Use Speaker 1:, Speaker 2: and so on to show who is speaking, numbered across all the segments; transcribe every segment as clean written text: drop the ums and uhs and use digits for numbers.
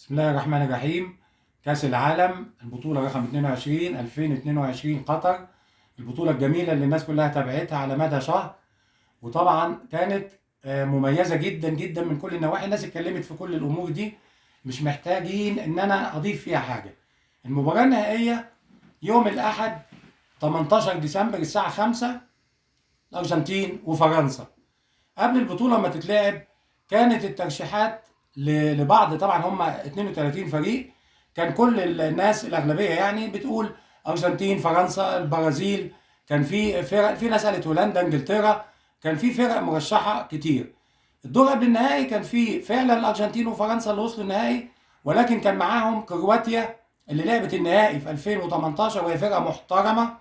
Speaker 1: بسم الله الرحمن الرحيم. كأس العالم البطولة رقم 22 2022 قطر، البطولة الجميلة اللي الناس كلها تابعتها على مدى شهر، وطبعا كانت مميزة جدا جدا من كل النواحي. الناس اتكلمت في كل الأمور دي، مش محتاجين إن أنا أضيف فيها حاجة. المباراة النهائية يوم الأحد 18 ديسمبر الساعة 5، الأرجنتين وفرنسا. قبل البطولة ما تتلعب كانت الترشيحات لبعض، طبعا هم 32 فريق، كان كل الناس الأغلبية يعني بتقول أرجنتين، فرنسا، البرازيل، كان في فرق، في ناس قالت هولندا، انجلترا، كان في فرق مرشحة كتير. الدور قبل النهائي كان في فعلا الأرجنتين وفرنسا اللي وصلوا النهائي، ولكن كان معاهم كرواتيا اللي لعبت النهائي في 2018 وهي فرقة محترمة،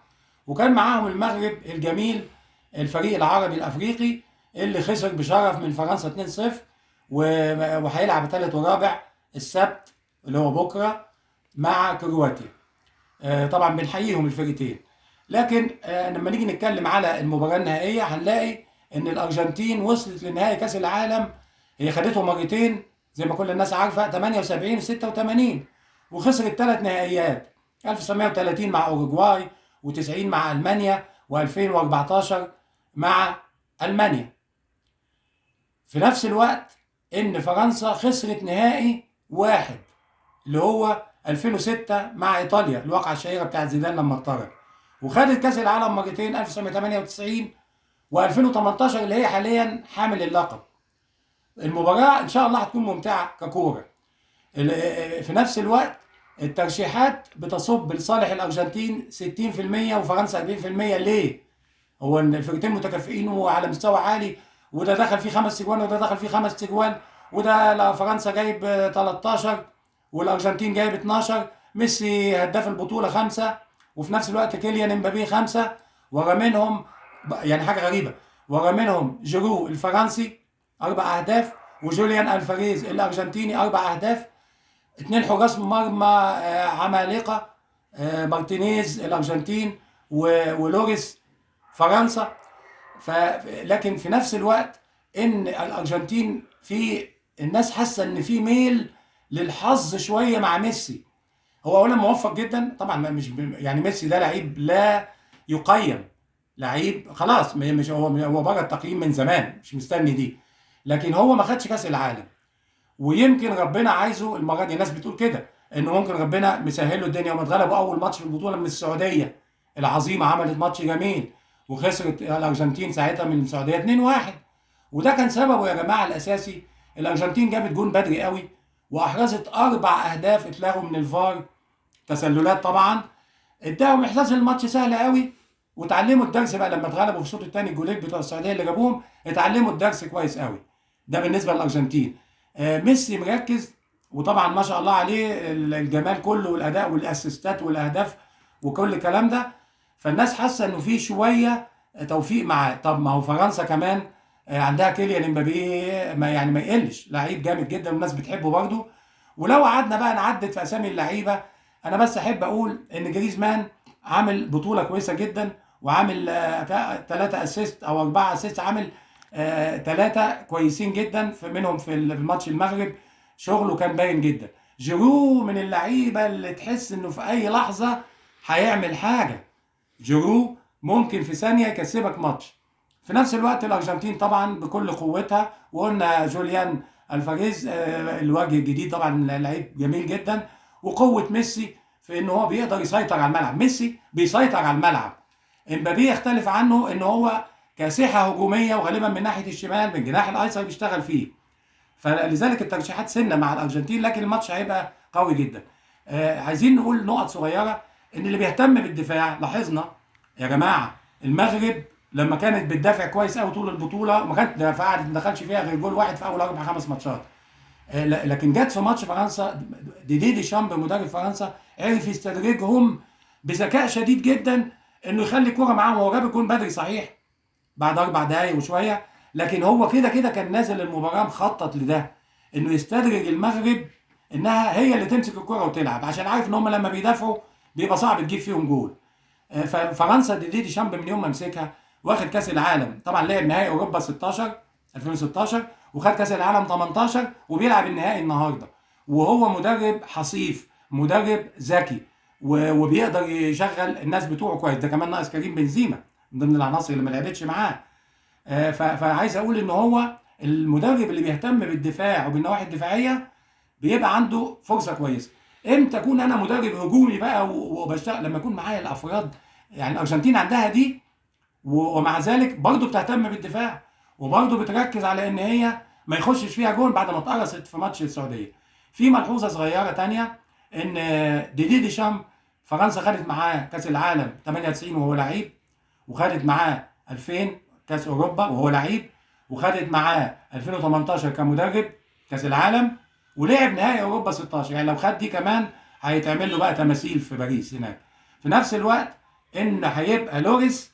Speaker 1: وكان معاهم المغرب الجميل الفريق العربي الأفريقي اللي خسر بشرف من فرنسا 2-0، وهيلعب ثالث ورابع السبت اللي هو بكرة مع كرواتيا. طبعا بنحييهم الفرقتين، لكن لما نيجي نتكلم على المباراة النهائية هنلاقي ان الأرجنتين وصلت لنهائي كأس العالم، هي خدته مرتين زي ما كل الناس عارفة، 78 و86، وخسرت 3 نهائيات، 1930 مع أوروجواي، و90 مع ألمانيا، و2014 مع ألمانيا. في نفس الوقت ان فرنسا خسرت نهائي واحد اللي هو 2006 مع ايطاليا، الواقعة الشهيرة بتاعت زيدان لما اتطرد، وخدت كاس العالم مرتين 1998 و2018 اللي هي حاليا حامل اللقب. المباراة ان شاء الله هتكون ممتعة ككوره. في نفس الوقت الترشيحات بتصب لصالح الارجنتين 60% وفرنسا 40%. ليه؟ هو الفرقتين متكافئين وعلى مستوى عالي، وده دخل فيه 5 اجوان وده دخل فيه 5 اجوان، وده فرنسا جايب 13 والارجنتين جايب 12، ميسي هداف البطولة 5، وفي نفس الوقت كيليان امبابي 5، ورا منهم يعني حاجة غريبة، ورا منهم جيرو الفرنسي 4 اهداف، وجوليان الفاريز الارجنتيني 4 اهداف، 2 حراس مرمى عمالقة، مارتينيز الارجنتين ولوريس فرنسا. لكن في نفس الوقت ان الارجنتين في الناس حاسه ان في ميل للحظ شوية مع ميسي. هو اولا موفق جدا طبعا، مش يعني ميسي ده لعيب لا يقيم، لعيب خلاص مش هو بره التقييم من زمان، مش مستني دي، لكن هو ما خدش كاس العالم، ويمكن ربنا عايزه المرة دي. الناس بتقول كده انه ممكن ربنا مسهل له الدنيا، وما اتغلبوا اول ماتش في البطولة من السعودية العظيمة، عملت ماتش جميل وخسرت الارجنتين ساعتها من السعودية 2-1، وده كان سببه يا جماعة الاساسي. الارجنتين جابت جون بدري قوي واحرزت 4 اهداف اتلغوا من الفار، تسللات طبعا، اداهم احساس الماتش سهل قوي، وتعلموا الدرس بقى لما اتغلبوا في الشوط الثاني الجولين بتوع السعودية اللي جابوهم، اتعلموا الدرس كويس قوي. ده بالنسبة للارجنتين. ميسي مركز، وطبعا ما شاء الله عليه الجمال كله والاداء والاسيستات والاهداف وكل الكلام ده، فالناس حاسه انه في شوية توفيق معاه. طب ما هو فرنسا كمان عندها كيليان امبابي، ما يعني ما يقلش، لعيب جامد جدا والناس بتحبه برده. ولو قعدنا بقى نعدد في اسامي اللعيبة، انا بس احب اقول ان جريزمان عامل بطوله كويسة جدا، وعامل 3 assist او 4 assist، عامل 3 كويسين جدا منهم في الماتش المغرب، شغله كان باين جدا. جيرو من اللعيبة اللي تحس انه في اي لحظة هيعمل حاجة، جيرو ممكن في ثانية يكسبك ماتش. في نفس الوقت الارجنتين طبعا بكل قوتها، وقلنا جوليان الفاريز الوجه الجديد طبعا لعيب جميل جدا، وقوه ميسي في ان هو بيقدر يسيطر على الملعب، ميسي بيسيطر على الملعب. امبابي يختلف عنه ان هو كاسحه هجومية، وغالبا من ناحية الشمال من جناح الايسر بيشتغل فيه، فلذلك الترشيحات سنة مع الارجنتين، لكن الماتش هيبقى قوي جدا. عايزين نقول نقط صغيرة، ان اللي بيهتم بالدفاع، لاحظنا يا جماعة المغرب لما كانت بتدافع كويس قوي طول البطولة، وما كانت دفاعها ما دخلش فيها غير جول واحد في اول 4 5 ماتشات، لكن جت في ماتش فرنسا ديدي ديشامب مدرب فرنسا عرف يستدرجهم بذكاء شديد جدا، انه يخلي الكورة معاهم. هو جاب الجون بدري صحيح بعد 4 دقايق وشوية، لكن هو كده كده كان نازل المباراة مخطط لده، انه يستدرج المغرب انها هي اللي تمسك الكورة وتلعب، عشان عارف ان هم لما بيدافعوا بيبقى صعب تجيب فيهم جول. ففرنسا ديدي ديشامب من يوم ما مسكها واخد كاس العالم، طبعا لعب نهائي اوروبا 16 2016، وخد كاس العالم 18، وبيلعب النهائي النهارده. وهو مدرب حصيف، مدرب ذكي، وبيقدر يشغل الناس بتوعه كويس. ده كمان ناقص كريم بنزيما من ضمن العناصر اللي ما لعبتش معاه. فعايز اقول ان هو المدرب اللي بيهتم بالدفاع وبالنواحي الدفاعية بيبقى عنده فرصة كويسة. امتى اكون انا مدرب هجومي بقى وبشتغل؟ لما يكون معايا الافراد. يعني الارجنتين عندها دي، ومع ذلك برضه بتهتم بالدفاع، وبرضه بتركز على ان هي ما يخشش فيها جون بعد ما اتقرصت في ماتش السعودية. في ملحوظة صغيرة تانية، ان ديدي ديشام فرنسا خدت معاه كاس العالم 98 وهو لعيب، وخدت معاه 2000 كاس اوروبا وهو لعيب، وخدت معاه 2018 كمدرب كاس العالم، ولعب نهائي اوروبا 16. يعني لو خد دي كمان هيتعمل له بقى تماثيل في باريس هناك. في نفس الوقت ان هيبقى لوريس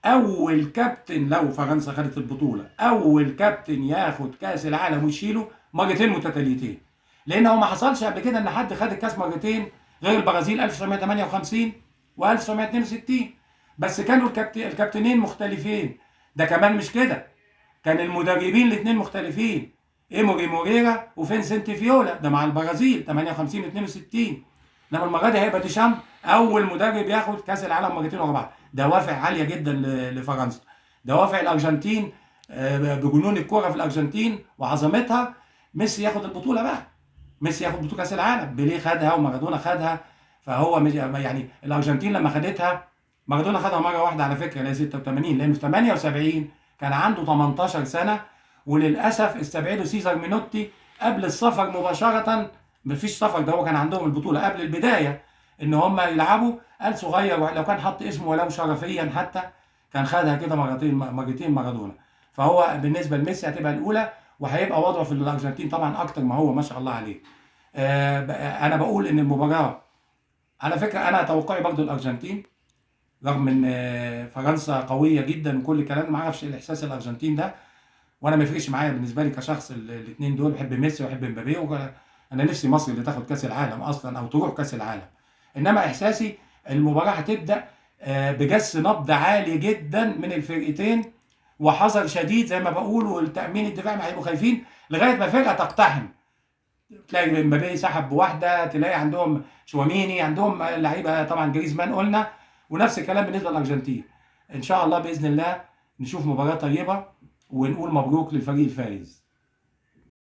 Speaker 1: اول كابتن، لو فرنسا خدت البطولة، اول كابتن ياخد كاس العالم ويشيله مرتين متتاليتين، لان هو ما حصلش قبل كده ان حد خد الكاس مرتين غير البرازيل 1958 و1962، بس كانوا الكابتنين مختلفين. ده كمان مش كده، كان المدربين الاثنين مختلفين، ايموري موريرا وفينسنت فيولا، ده مع البرازيل 58 62. انما المرة دي هيبقى ديشامب اول مدرب ياخد كاس العالم مرتين ورا بعض. دوافع عالية جدا لفرنسا، دوافع الارجنتين بجنون الكورة في الارجنتين وعظمتها. ميسي ياخد البطولة بقى، ميسي ياخد بطوله كاس العالم، بيليه خدها ومارادونا خدها، فهو يعني الارجنتين لما خدتها، مارادونا خدها مرة واحدة على فكرة اللي هي 86، لانه في 78 كان عنده 18 سنة، وللاسف استبعدوا سيزار مينوتي قبل السفر مباشرة. مفيش سفر، ده هو كان عندهم البطولة قبل البداية ان هم يلعبوا، قال صغير، لو كان حط اسمه ولو شرفيا حتى كان خدها كده مرتين مارادونا. فهو بالنسبة لميسي هتبقى الاولى، وهيبقى وضعه في الارجنتين طبعا اكتر ما هو ما شاء الله عليه. انا بقول ان المباراة على فكرة انا توقعي برضو الارجنتين، رغم ان فرنسا قوية جدا وكل الكلام، ما اعرفش الاحساس الارجنتين ده، وانا ما يفرقش معايا بالنسبة لي كشخص الاثنين دول، بحب ميسي وبحب مبابي، انا نفسي مصر اللي تاخد كاس العالم اصلا او تروح كاس العالم. انما احساسي المباراة هتبدا بجس نبض عالي جدا من الفرقتين، وحذر شديد زي ما بقول، والتامين الدفاعي هيبقوا خايفين لغاية ما فرقه تقتحم. تلاقي مبابي سحب بواحدة، تلاقي عندهم شواميني، عندهم لعيبة طبعا جريزمان قلنا، ونفس الكلام بالنسبة للارجنتين. ان شاء الله باذن الله نشوف مباراة طيبة ونقول مبروك للفريق الفائز.